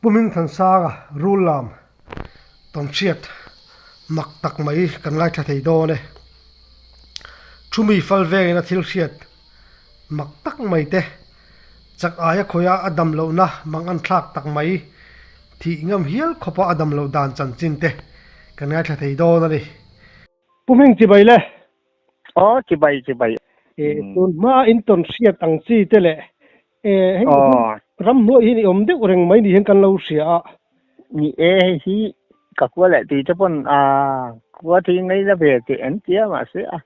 Pu Hmingthansanga rul lam tawnhriat mak tak mai kan ngaithla thei dawn e. Thu mi fal vengin a thil hriat mak tak mai te, chak aia khawia a dam lohna mang an thlak tak mai thih ngam hial khawpa a dam loh dan chanchin te kan ngaithla thei dawn a ni. Pu Hming chibai le. Aw chibai chibai. E tun hma in tawn hriat ang chi te leh e hei ramhnuai hi ni awm deuh reng mai ni hian kan lo hria a. Ni e hei hi ka khua leh tui te pawn a khua tui ngei la ve teh an tia mahse a.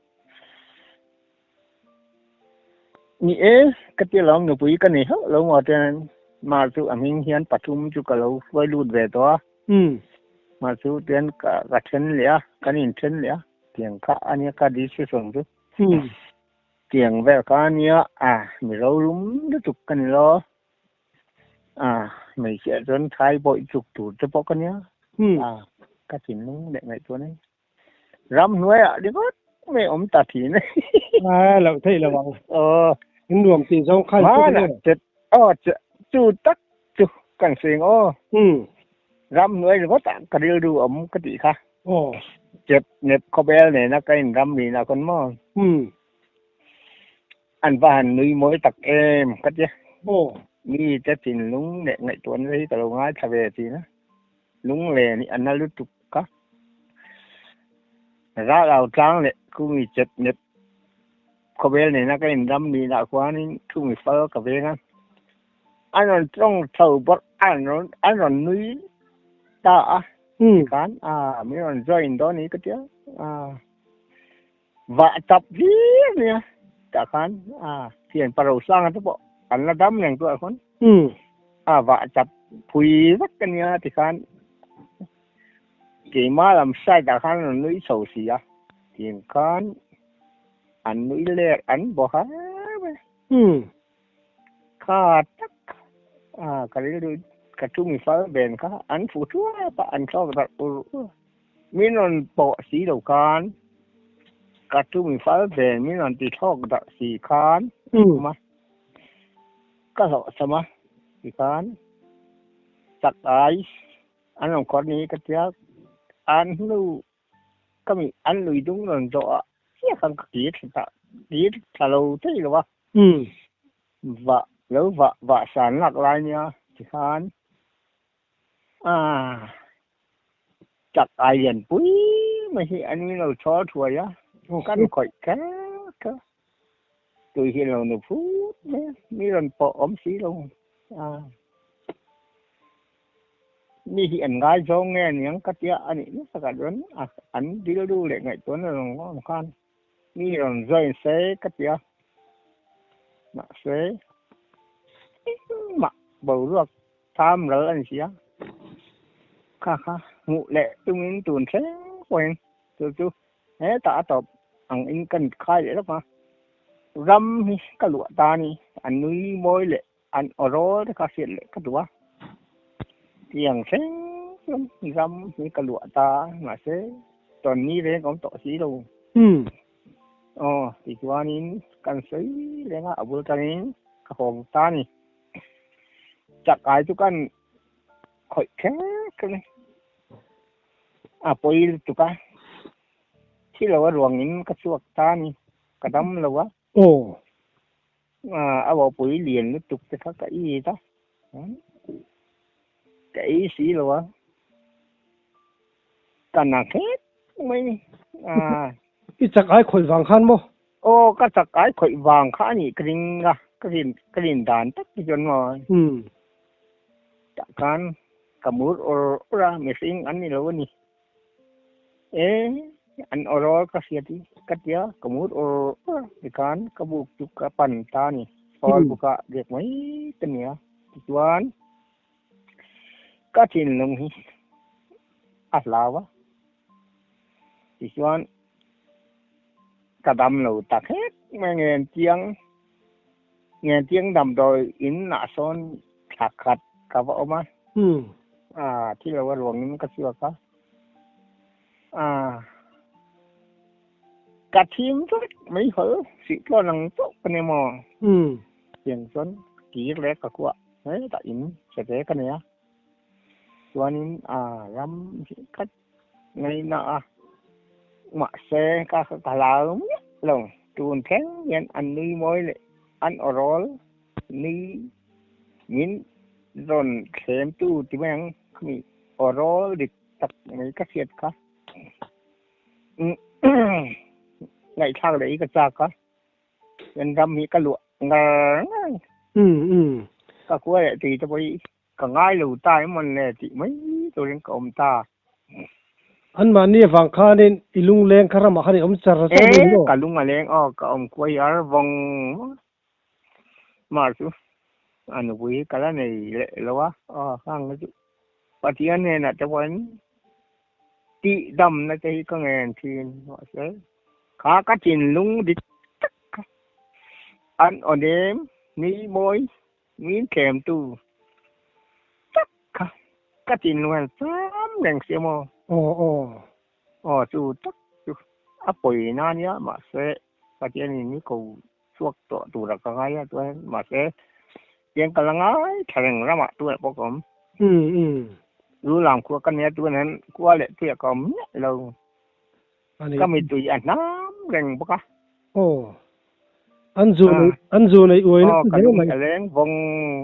Ni e ka ti alawm nupui ka nei hauh lo maw ten mah chu a hming hian pathum chu ka lo hruai lut ve tawh a. Mah chu tian ka ka then leh a kan in then leh a tiang kha ania ka decision chu. Tiang vel kha ania a mi rorum lutuk ka ni lo. A hmeichhia chuan thai bawih chuk tur te pawh ka nia. A ka thinlung leh ngaihtuah nei. Ramhnuai ah ringawt mai awm ta thin e. A loh theih lo ang. Aw. In nuam tih zawng khan chu kan e. Aw chu tak chu kan seng aw. Ramhnuai ringawt ah ka rilru awm ka tih kha. Aw. Chep nep khawbel nena ka in ram rina khawn maw. An va han nui mawi tak em ka tia. Aw. Mi te thinlung leh ngaihtuahna hi ka lo ngaithla ve thin a. Lunglen hi a na lutuk ka. Ralao tlang leh khumi chet nep khawvel nena ka inram nihna khuanin khumi fal ka veng a. An rawn tawng tho bawrh an rawn an rawn nui ta a. Tikhan a min rawn join dawn ni ka tia. Vah tap viau nia tah khan a thian paro sanga te pawh an la dam reng tawh khawn a vah tap phui vek a nia tikhan keima lam side ah khan an nui chho si a tiang khan an nui lek an bawk a kha tak a ka rilru ka thu mi fal ven kha an fuh thuap a an thlawk darh ur ur. Min rawn pawh si lo khan ka chu mi fal ve min rawn ti thlawk darh si khan awm a, ka hlawh cham a tikhan chak ai an rawn khawr ni ka tia an hnu ka mi an lui dung rawn zawh ah chiah khan ka kir thla ta kir thla lo thei lo a vah lo vah vah san lak lai nia tikhan Ah, chak ai lian pui mai hi an min lo chhawl thuai a, kan khawih kher kher. Tui hi lo nu phut mai a, mi rawn pawh awm si lo. Ah, mi hi an ngaizawng nge aniang ka tia a nih nasa ka rawn a, an rilru leh ngaihtuahna rawn awm khan mi rawn join se ka tia. Mahse, engmah boruak Tham ral a ni si a, kha kha hmuh leh tumin tun thleng pawhin chu chu hetah a tawp ang in ka khai leh lawk a, ram hi ka luah ta a ni, an nui mawi leh an aw rawl te kha hriat leh ka duh a, tiang thleng chuan ram hi ka luah ta a, mahse tawnni reng awm tawh si lo. Aw tichuanin kan sawi reng a, a bul tangin ka hawng ta a ni. Chak ai chu kan khawih kher kher mai. A pawi lutuk a, thi lo a ruangin ka chhuak ta a ni, ka dam lo a. Aw. A bawpui lian lutuk te kha ka it a, ka ei si lo a, ka na khet mai ni. I chak ai khawih vang khan maw? Aw, ka chak ai khawih vang kha a nih ka ring a, ka rin ka rin dan tak hi chuan maw? Tah khan ka mur awr awr a, mihring an ni lo a ni. E, an awr awr ka hriat hi ka tia, ka mur awr awr a, tikhan ka buk chu ka pan ta a ni, Sawl bukah riak mai ka ni a, tichuan ka thinlung hi a hlau a. Tichuan ka dam lo tak hek mai ngen chiang ngen chiang damdawi in ah sawn thla khat ka va awm a a thil lo a ruangin ka chhuak a a ka thim vek mai hawl sih tlawn ang chauh ka ni maw tiang chuan kir leh ka kuah hetah in che ve ka nei a. Chuanin a ram hi ka ngaihna a, mahse ka ka hlau miah lo. Tun thleng hian an nui mawi leh an awrawl nui min rawn thlemtu ti mai ang khami awrawl dik tak mai ka hriat kha. Ngaihthlak leh hi ka chak a, kan ram hi ka luah ngar ngar. Ka khua leh tui te pawh hi ka ngai lo ta em mawn le tih mai turin ka awm ta. Anmahni avang khanin i lungleng kha ramah khan i awm char char mai maw? E, ka lung a leng aw, ka awm kuai ar vawng vawng a. Mar chu a nupui hi ka la nei leh lo a, aw hang chu Pathian hnenah te pawhin tih damna te hi ka ngen thin mahse kha ka thinlung dik tak kha an aw nem ni mawi min thlemtu tak kha ka thinlung hian cham reng si maw? Aw aw. Aw chu tak chu a pawi na nia mahse Pathianin ni ko chhuak tawh tura ka ngai a chuan mahse tiang ka la ngai tha reng ramah tunah pawh ka awm. Lu lam khua ka nia tunah hian khua leh tuiah ka awm miah lo. Ka mittui a hnam reng bawk a. Aw. An zu nei an zu nei uai na hle mai. Aw ka lung a leng vawng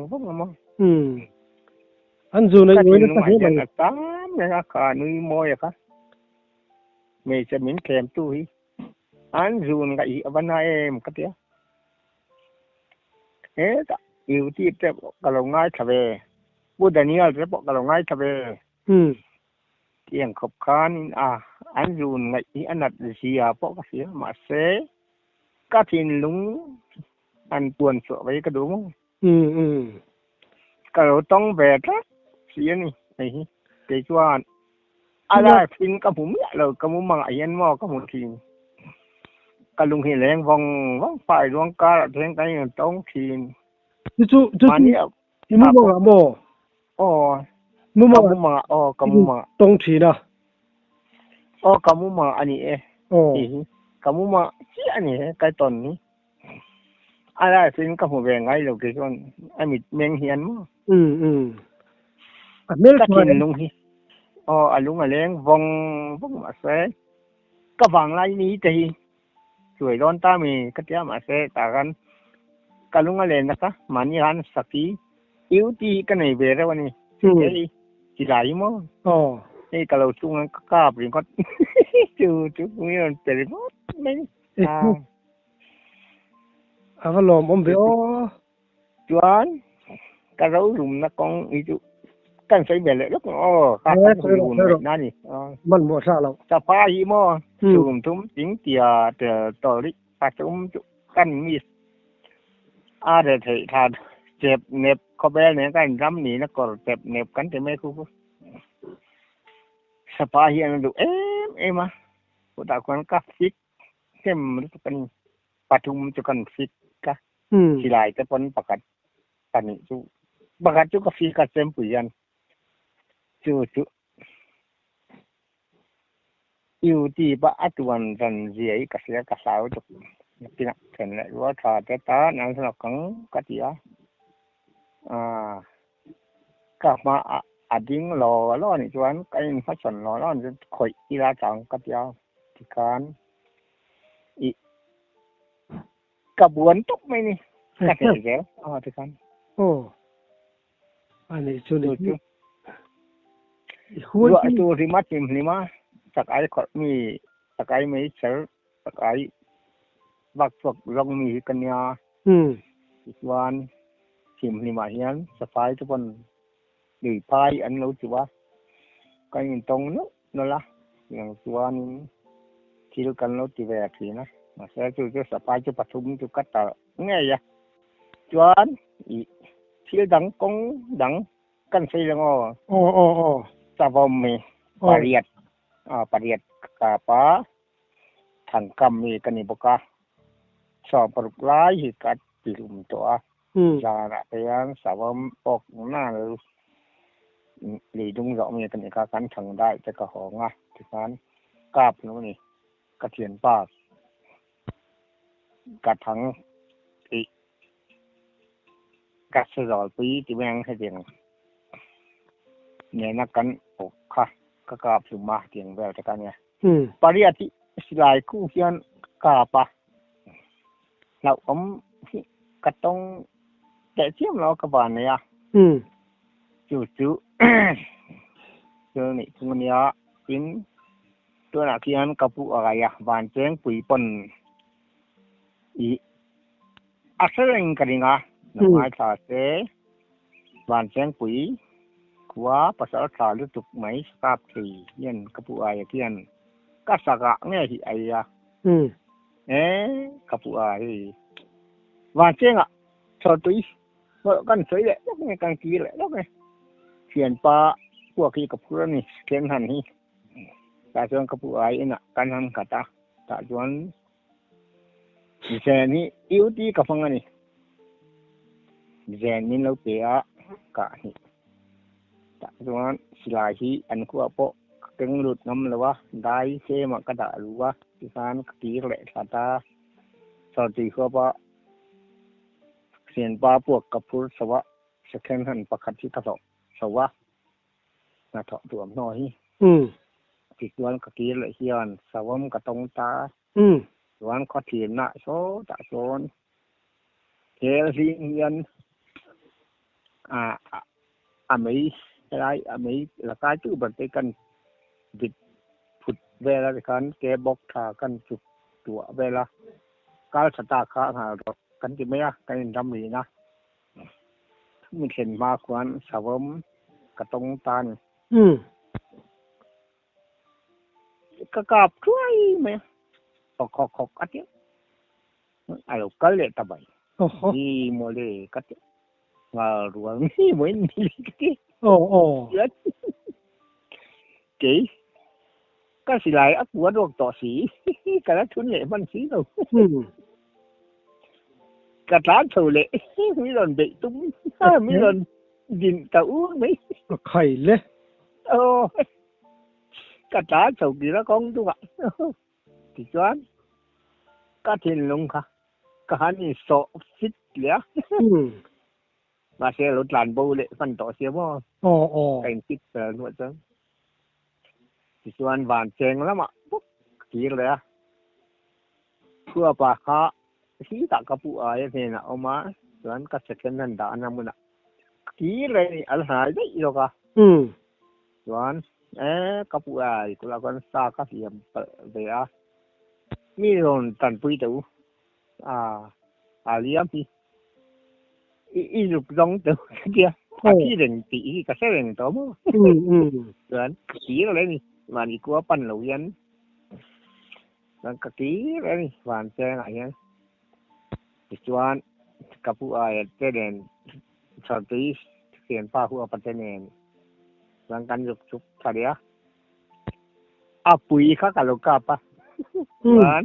vawng a maw. An zu nei uai nasa hle mai. Ka thinlung ah hian a tam reng a kha nui mawi a kha. Hmeichhe min thlem tu hi an zun ngaih hi a va na em ka tia. Hetah YouTube te pawh ka lo ngaithla ve, Pu Daniel te pawh ka lo ngaithla ve. Tiang khawp khanin a an zun ngaih hi a nat zia pawh ka hria mahse ka thinlung an puan chhuah ve ka duh maw. Ka lo tawng ve tlat si a ni hei hi. Kei chuan a live in ka hmu miah lo, ka mumangah hian maw ka hmu thin. Ka lung hi leng vawng vawng fai ruang karah te hian kan in tawng thin. Chu chu chu i mumangah maw? Aw. Mumangah. Ka mumangah aw ka mumangah. Tawng thin a. Aw ka mumangah a ni e. Aw. Ka mumangah chiah a ni e ka tawn hi. A live in ka hmu ve ngai lo kei chuan a mit meng hian maw. Um um. A hmel Ka thinlung hi aw a lung a leng vawng vawng mahse ka vanglai ni te hi chuai dawn ta mi ka tia mahse tah khan ka lung a len nasa mahni khan saki UT hi ka nei ve reuh a ni. Hei silai hi maw. Aw. Hei ka lo chhung ka kap ringawt chu chu mi rawn pe ringawt mai. A va lawmawm ve aw. Chuan ka ro lumna kawng hi chu kan sawi ve leh lawk ang aw. Kha kan sawi lun ngaih na ni. Hmanhmawh thlak lo. Safa hi maw chhum thum ting tia tel tawlh pathum chu kan miss a re theih tha chep nep khawvel nen kan ram nihna kawr chep nep kan ti mai khu khu. Safa hian a duh em em a, chutah khuan ka fik hnem lutuk a ni. Pathum chu kan fik a, silai te pawn pakhat pahnih chu pakhat chu ka fik a chempui hian chu chu YouTube a a tuan ran zia hi ka hria ka hlau tuk nakinah then leh rual tha te tan an hlawk ang ka ti a, aaa ka hma ah a ding law law anih chuan ka inhmachhawn law law anih chuan khawih ila chang ka ti a tikhan ih ka buan tawp mai ni ka hneh zel a tikhan. Aw anih chu ni chu ruah chu rima hlim hlim a chakai khawrh mi chakai mai cher chakai vak chhuak zawng mi hi ka nia tichuan hlim hlim ah hian safai te pawn lui phai an lo chuh a kan intawng neuh nawlh a tiang chuanin thil kan lo ti ve thin a mahse chu chu safai chu pathum chu ka tarh ngei a chuan ih thil dang kawng dang kan sawi lang aw aw aw aw savawm hi pariat a pariat kapa thangkam hi ka ni bawk a sawmparuk lai hi ka ti hlum tawh a Zanah te hian savawm pawk na lui dung zawh mi ka nih kha kan thang daih te ka hawng a tikhan kap hnu ni ka thianpa ka thang tih ka hre zawlpui ti mai ang hetiang. Nena kan awk kha ka kap hlum a tiang vel te kha ania. Pariat hi silai khu hian ka kap a, hlauhawm hi ka tawng teh chiam lo a ka van nei a. Chu chu thil nih thung ania, tin tunah khian ka pu a kai a, Vanchengpui pawn ih a hre reng ka ring a, lo ngaithla se. Vanchengpui khua pasal tha lutuk mai kap thei hian ka pu aia khian ka sakah nge hi ai a e ka pu a hi Vanchengah chhawrtui hmawlh kan sawi leh lawk nge kan kir leh lawk nge thianpa puak hi ka phur a ni then han hi tah chuan ka pu ai inah kan han khat a tah chuan Zen hi UT ka hmang a ni. Zen min lo pe a, kah hnih. Tah chuan silai hi an khuah pawh ka keng lut ngam lo a, dai semah ka dah lu a, tikhan ka kir leh thlat a. Chawrtui huapa thianpa puak ka phur chho a, second hand pakhat hi ka hlawh chho a, hnathawh tuam hnaw hi. Tichuan ka kir leh hian savawm ka tawng ta. Chuan khaw thirna sawtah sawn hel hling hian a mei helai a mei la kai tu ber te kan vit phut vel a tikhan ke bawk tha kan chuk tuah vel a kal tha ta kha nghal rawh kan ti mai a kan inram rihna mi thlen hma khuan savawm ka tawng ta a ni. Ka kap thuai mai a, khawk khawk khawk a ti a, a lo kal leh ta mai. Ni mawle ka ti a, nghal rual ngei mai ni le ka ti a. Kei ka silai a kua ruak tawh si, ka la thun leh hman si lo. Ka tlan chho leh, mi rawn beih tum, mi rawn din ta ur mai. Ka khai le. Aw. Ka tlan chho kir a kawng dungah tichuan ka thinlung kha ka han insawh fit leh a. Mahse a lo tlan bo leh hman tawh sia maw? Ka infit fel hnuah chuan tichuan van cheng lamah bawk ka kir leh a. Chhuapa kha hlitah ka pu aia hnenah a awm a, chuan ka second hand dahna hmunah ka kir leh a ni, a la hnai daih zawk a. Chuan e ka pu ai kula chuan sa ka hliam palh ve a, mi rawn tanpui teh u a, a liam hi i zuk zawng teh u ka tia, a thi reng tih hi ka hre reng tawh maw. Chuan ka kir leh a ni, mahni kua pan lo hian chuan ka kir a ni van chengah hian. Tichuan ka pu aia te nen Chhawrtui thianpa huapa te nen chuan kan zuk chuk tha leh a, a pui kha ka lo kap a, chuan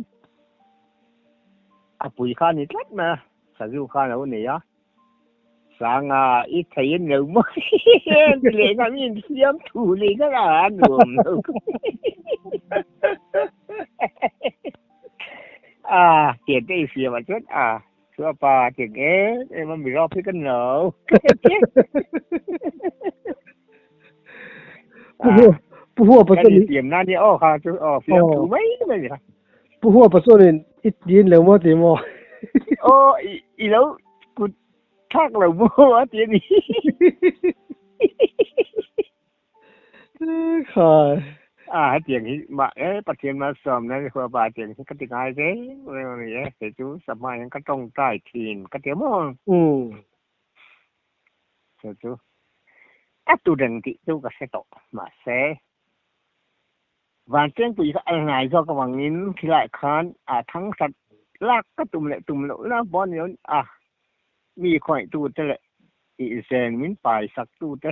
a pui kha a ni tlat mai a, sazu kha a lo nei a, Sanga i thei a ni lo maw ti leh ngam in siam thu leh ngam a nuam lo a tiang te i siam ah chuan a. Chuapa tiang em em a mi rawp hi kan lo. Pu Hua pa chuan in fiam na nia aw kha chu aw fiam thu mai mai ni kha. Pu Hua pa chuan in i tin lo maw ti maw? Aw i lo kut thlak lo maw a ti a ni. Khai. A hetiang hi mah e Pathian malsawmna ni hua pa hetiang hi ka ti ngai reng reng a ni e kei chu sahma hian ka tawngtai thin ka ti maw. Chu chu a tu reng tih chu ka hre tawh mahse Vanchengpui kha a hnai zawk avangin khilai khan a thang hrat lak ka tum leh tum loh na pawh a ni lo a mi khawngaihtu te leh Tih zen min pai sak tu te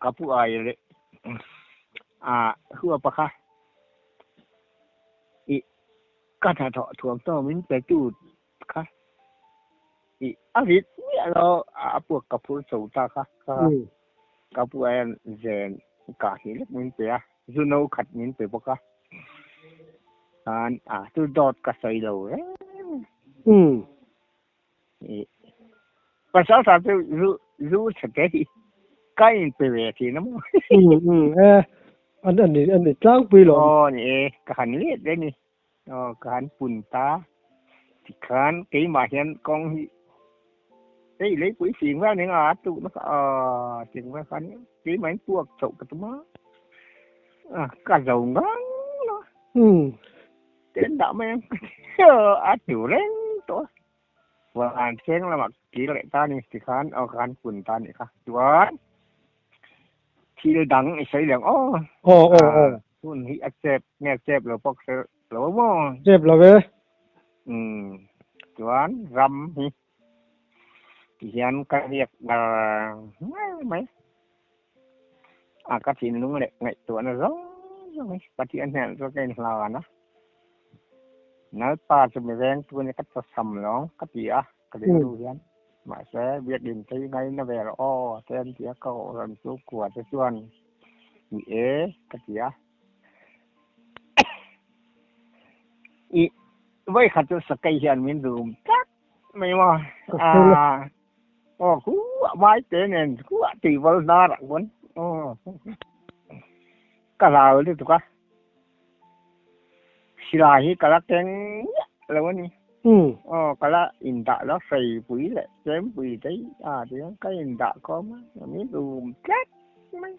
ka pu ai leh a huapa kha i ka hnathawh thuamhnaw min pe tu kha i a rit miah lo a puak ka phur chho ta kha ka pu ai an zen kah hnih lek min pe a zu no khat min pe bawk a khan a chu dawt ka sawi lo reng. Pasal tha chu zu zu chhe te hi. Ka inpe ve thin a maw? Um um e an an ni an ni tlangpui lo. Aw ni e, ka han let ve ni. Aw ka han pun ta. Tikhan keimah hian kawng hi hei leipui fing vel ning a tuk na kha aw tiang vel khan keimah in puak chhoh ka tum a. Ka zo ngang lo. Um. Ten dah mai ang a tu reng tawh a. Van thleng lamah kir leh ta ni tikhan aw ka han pun ta nih kha. Chuan thil dang i sawi leh ang aw. Aw aw aw. Hun hi a chep nge chep lo pawh ka hre lo a maw. Chep lo e. Umm chuan ram hi tihian ka riak ngar ngar mai. A ka thinlung leh ngaihtuahna zawng zawng hi Pathian hnenah chuan ka inhlan a. Nalpa chu mi vengtu nia ka chawsam lawng ka ti a, ka rilru hian. Mahse, biakinn te hi ngaina ve rawh aw te an ti a, ka kohhran chu kua te chuan ni e ka ti a. I vawikhat chu sakei hian min rum tlat mai maw. Aw khu a mai te nen khu a tui val hnar ah khuan aw ka hlau lutuk a silai hi ka la keng miah lo a ni aw ka la indah lo hreipui leh chempui te hi a tihian ka indah khawm a min rum tlat mai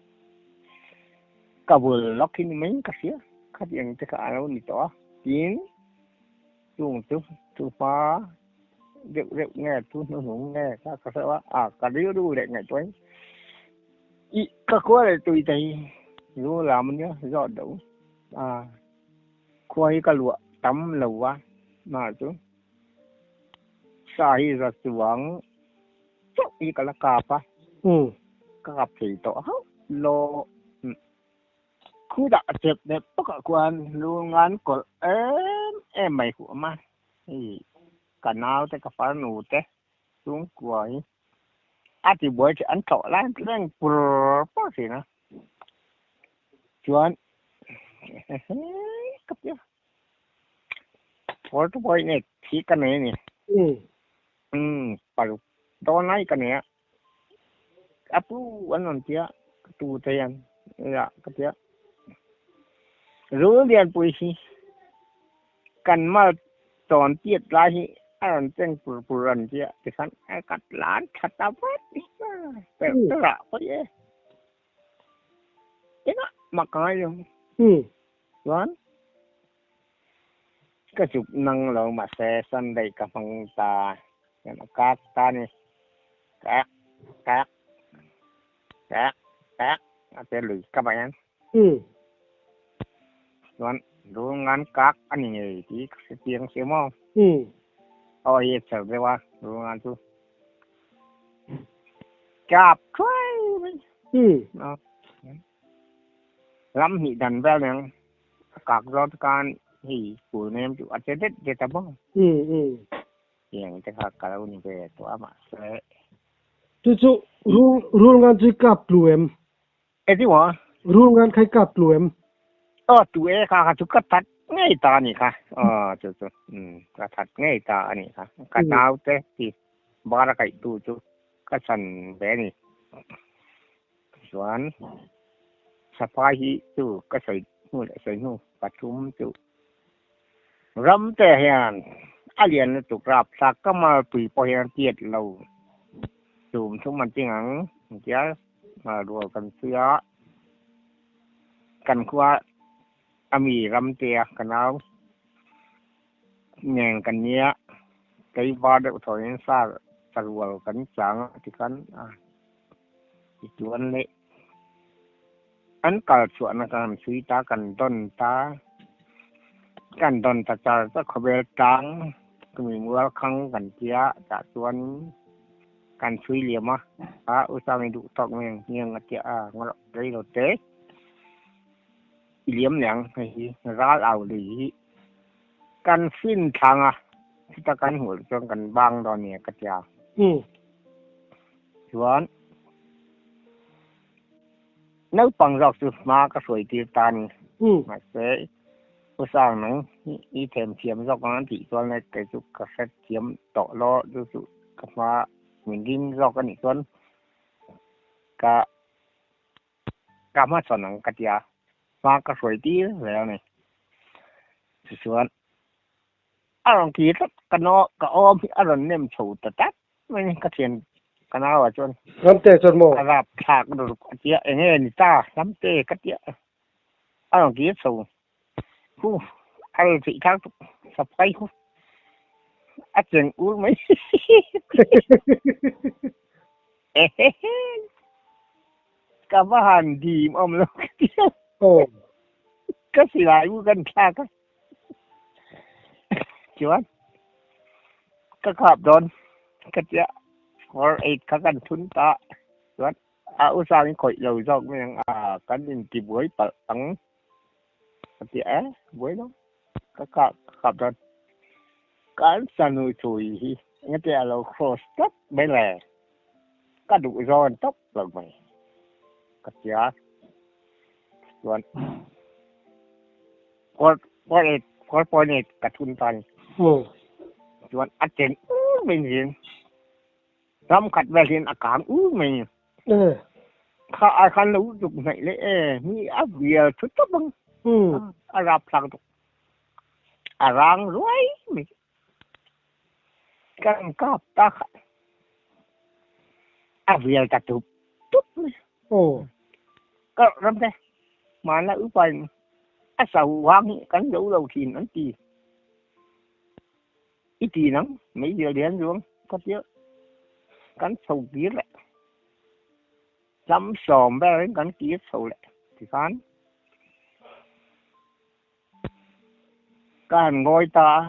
ka bul lawk hi ni mai ka hria khatiang te kha a lo ni tawh a tin. Chung chu thu hma deuh deuh nge thu hnuhnung nge kha ka hreuh a, a ka rilru leh ngaihtuahin i ka khua leh tui te hi zu lam ania zawt deuh a, khua hi ka luah tam lo a, mah chu sa hi za chuang chauh hi ka la kap a, ka kap thei tawh hauh lo. Khu dah chep deuh pakah khuan lu ngan kawlh em em mai huh awm a, hei ka nau te ka farnu te chhungkua hi a ti buai thin an tlawh lai reng pur pur thin a, chuan ka tia 4 point 8 hi ka nei a ni, umm paruk dawn lai ka nei a. A pu an rawn ti a, ka tu te hian ila ka ti a. Rul lianpui hi kan mal tawn tiat lai hi a rawn cheng pur pur an ti a, tikhan a kat lan tha ta vat perh perh ah pawh i e. Engah mah ka ngai lo. Chuan ka chuk nang lo mahse Sunday ka hmang ta hian a kak ta ni kak kak kak kak a ti lui ka mah hian chuan rul ngan kak a ni ngei tih ka hre chiang si maw aw hi a chher deuh a rul ngan chu kap thuai mai ram hnih dan vel nen a kak zawt khan hei phul nem chu a che det det a maw tiang te kha ka lo ni ve tawh a mahse Chu chu rul rul ngan chu i kap tlu em? Eti maw? Rul ngan kha i kap tlu em? Aw tu e kha kha chu ka that ngei ta a nih kha aw chu chu umm ka that ngei ta a nih kha ka nau te ti bar a kaih tu chu ka chhan ve a ni. Chuan Saphai hi chu ka sawi hnu leh sawi hnu pathum chu ram te hian a lian lutuk rapthlak ka malpui pawh hian tiat lo chum thum an ting ang tia rual kan chhui a kan khua a mi ram te a ka nau nen kan nia keivar deuh thawiin sa rual kan chang a tikhan a. Tichuan leh an kal chhuahna kan han chhui ta, kan dawn ta, kan dawn ta char char khawvel tlang chumi mual khang kan tia tah chuan kan chhui liam a, a u Sangi duh tawk mai ang hniang a tia a ngawrh rei lo te i liam leh ang hei hi ral au lui hi kan fin thlang a chuta kan hmuh loh chuan kan bang dawn nia ka tia. Chuan naupang zawk chu hma ka hruai tir ta a ni. Mahse Pu Sang nang i themthiam zawk ang an tih chuan le kei chu ka hrethiam tawh lo chu chu ka hma min ring zawk a nih chuan ka. Ka hmachhawn ang ka tia, hma ka hruai tir zel a ni. Tichuan a rawn kir tlat, ka naw ka awm hi a rawn nem chho ta tlat mai ni, ka thian ka nauah chuan. Ramte chuan maw? A rap thlak ruk a tia, enge ni ta Ramte ka tia, a rawn kir chho hu a rawn theih thlak tuk saphai hu a cheng ur mai. Ka va han dim awm lo ka ti a. Aw. Ka silai u kan thlak a. Chuan ka kap dawn ka tia 48 kha kan thun ta. Chuan a u sang i khawih lo zawk mai ang a kan inti buai palh ang ka ti a buai lo ka kap ka kap dawn. Kan sanu chui hi engati a lo cross tlat mai le. Ka duh zawn tawp lo mai ka tia chuan 48 ka thun ta ni chuan a chen ur mai niin ram khat vel hian a kang ur mai ni kha ai khan lo zuk hnaih leh e mi a vial thu tawp ang a rapthlak tuk a rang ruai mai. Kan kap ta kha a vial ta tup tup mai. Aw. Ka ram te hmanlai upa in a sa huang hi kan zo lo thin an ti. I ti nang mei vial lian zuang ka tia kan chho kir leh. Lam sawm ber in kan kir chho leh tikhan. Ka han ngawi ta a,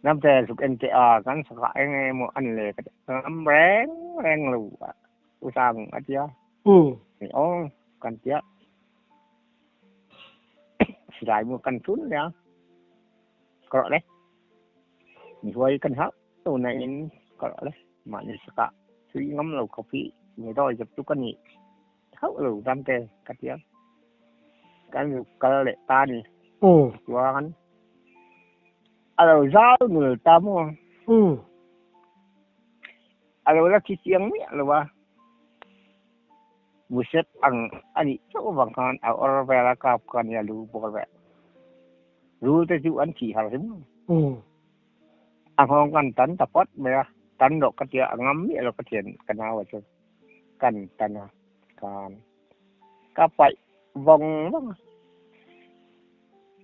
Ramte zuk en teh a, kan sakah eng emaw an le ka ti ngam reng reng lo a, U Sang a ti a. Ni aw kan ti a, silai mu kan thun leh a, ka rawh le, mi huai kan hauh lo na in ka rawh le, mahni sakah thui ngam lo khawp hi mi dawi zep chu ka nih. Hauh lo Ramte ka ti a, kan zuk kal leh ta ni. Chuan a lo zau nul ta maw? A lo la thi chiang miah lo a, Musep ang a nih chauh avang khan a awr vel a kap kha nia lu bawr vel. Rul te chu an thih har hrim. A nghawng kan tan ta phawt mai a, tan rawh ka tia a ngam miah lo ka thian ka nau ah chuan. Kan tan a khan ka paih vawng vawng a,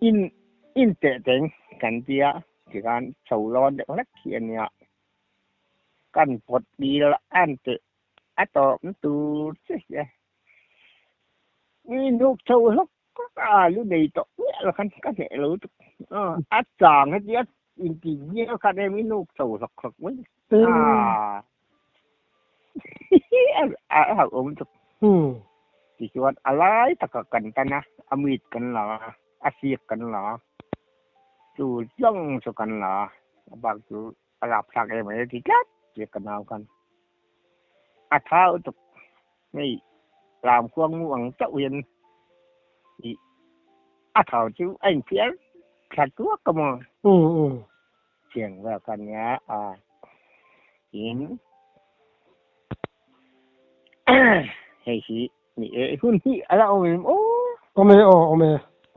in in teh teng kan tia tikhan chho lawn deuh hlek hi a nia, kan pawt dil an teh a tawm tur che hi a, mi hnuk chho hlawk hlawk a lu nei tawh miah lo khan ka hneh lo tuk, a chang hetia inti ngial khan em i hnuk chho hlawk hlawk mai a. A hauh awm tuk. Tichuan a lai takah kan tan a, a mit kan la a, a siak kan la a, chu zawng chu kan la a, a bak chu a rapthlak em mai a ti tlat tia ka nau khan a thau tuk. Hei lamkhuang mu ang chauh hian ih a thau chu a inphiar thla tuak a maw. Chiang vel kha nia a in hei hi ni e hun hi ala awm em aw. Awm e aw awm e.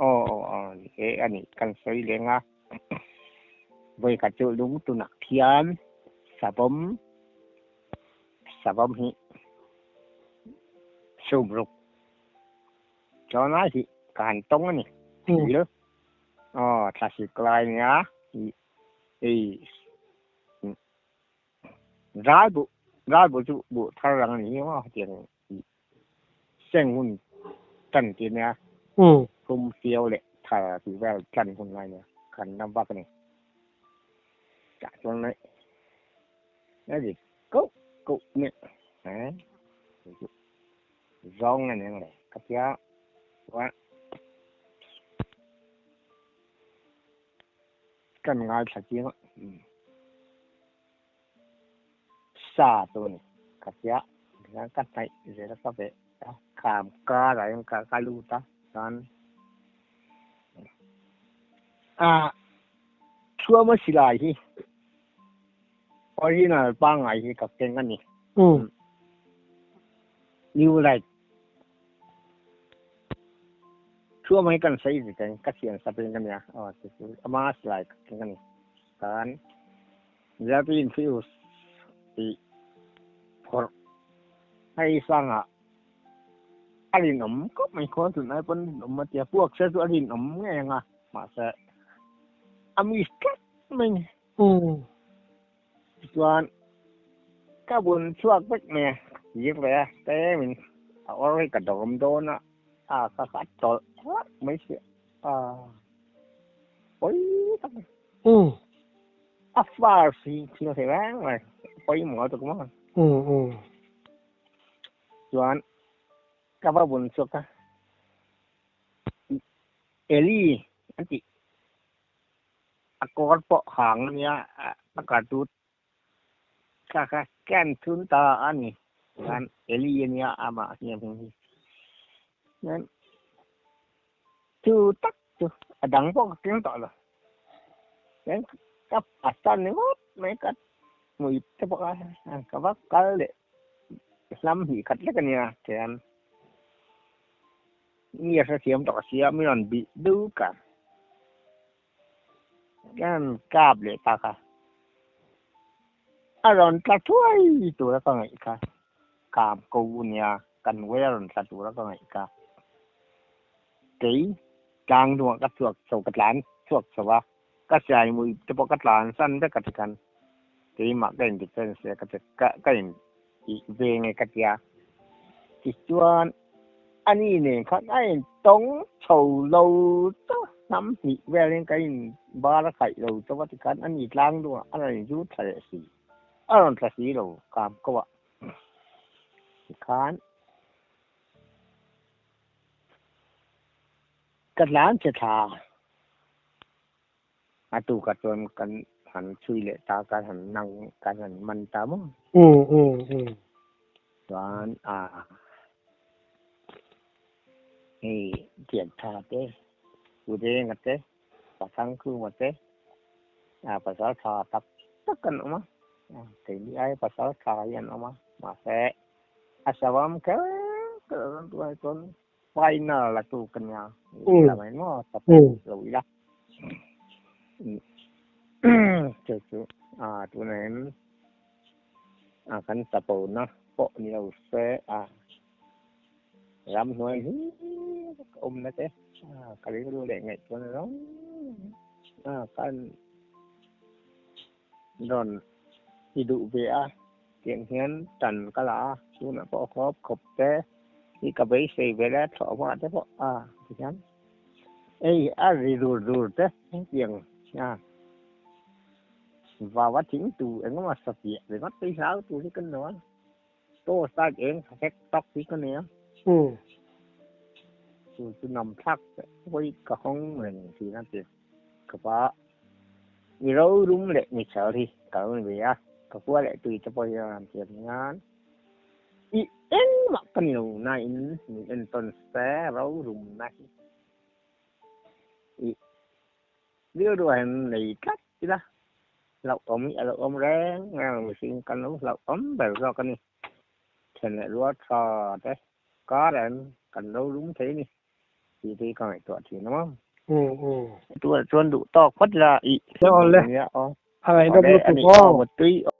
Aw aw aw ni e a nih kan sawi leng a vawi khat chu lung tunah khian savawm savawm hi sumruk chuan lai hi ka han tawng a ni thil. Aw thlasik lai nia hei ral buh ral buh chu buh thar ang a ni maw hetiang seng hun tan tih nia kum fiau leh thar tih vel tan hun lai nia kan la vak a ni tah chuan a ri koh koh mai a zawng a ni ang le ka tia chuan Kan ngaithla chiang a, sa chu a ni ka tia tikhian ka hnaih zel a ka veh a kham karah hian ka lut a chuan ah Thuama silai hi original pangngai hi ka keng a ni. New light. Thu mai kan sawi zi teng ka thian sapin ka nia aw ti chu ama silai ka keng a ni. Kan Zerpi infuse tih phawrh hei sangah a rinawm khawp mai khaw tun ai pawn rinawm a tia puak se chu a rinawm ngei ang a mahse a miss tlat mai ni. Tichuan ka bun chhuak vek mai a, zir ve a tlemin a awr hi ka dawm dawn a, a ka khat tawlh hlak mai si a, pawi tak a ni. A far si thil thei reng mai, pawimawh tuk maw. Chuan ka va bun chhuak a, Eli an tih. A kawr pawh hang a nia, a kartut kha kha scan thun ta a ni. Chuan Eli a nia amah hniam hming hi. Chuan chu tak chu a dang pawh ka keng tawh lo. Chuan ka phatsan ni ngawt mai ka hmui te bawk a, ka va kal leh hlam hnih khat lek a nia chuan Mi a hrethiam tawh sia mi rawn bih duk a, kan kap leh ta kha a rawn tla thuai tura ka ngaih kha kam ko nia kan uai a rawn tla tura ka ngaih kha kei tlang hnungah ka chhuak chho ka tlan chhuak chho a ka siai mui te pawh ka tlan san vek a tikhan keimah ka in defense leh ka ka in tih ve nge ka tia tichuan ani nen khan a in tawng chho lo ta hnam hnih velin ka in bar a khaih lo chauh a tikhan ani tlang duhah a rawn zu thla leh si a rawn thla si lo kam ko ah tikhan ka tlan che thla. A tukah chuan kan han chhui leh ta, kan han nang, kan han man ta maw? Chuan a hei Tiantha te, Urenga te, Pathangkhuma te, a pasal tha tak tak an awm a, keini aia pasal tha hi an awm a, mahse a savam kher kher a rawn tuai chuan Final la tu ka nia la mai maw ta lo ila chu chu a tunah hian a kan chapo na pawh ni lo se a ramhnuai hi ka awm na te a ka rilru leh ngaihtuahna rawng a kan rawn i duh ve a tiang hian tan ka la a tunah pawh khawp khawp te hi ka beisei ve la thlawh hma te pawh a ti hian ei a ri dur dur te hetiang a vava thing tu engemaw satliah ringawt te hi hlau tur hi ka ni lo a torch light eng tha fek tawk hi ka nei a chu chu nam thlak hawi ka hawng reng thin a ti khawp a. Mi rorum leh mi chhel hi ka lo ni ve a, ka khua leh tui te pawh hi a rawn thiam hian i engmah ka ni lo nain min entawn se rorum na hi i rilru ah hian nei tlat ila hlauhawm hi a lo awm reng reng a mihring kan lo hlauhawm ber zawk a ni. Then leh rual tha te kar ah hian kan rorum thei a ni. Tih te hi ka ngaihtuah thin a maw. Tunah chuan duh tawk phawt la i. Aw le. A ngaihnawm lutuk aw.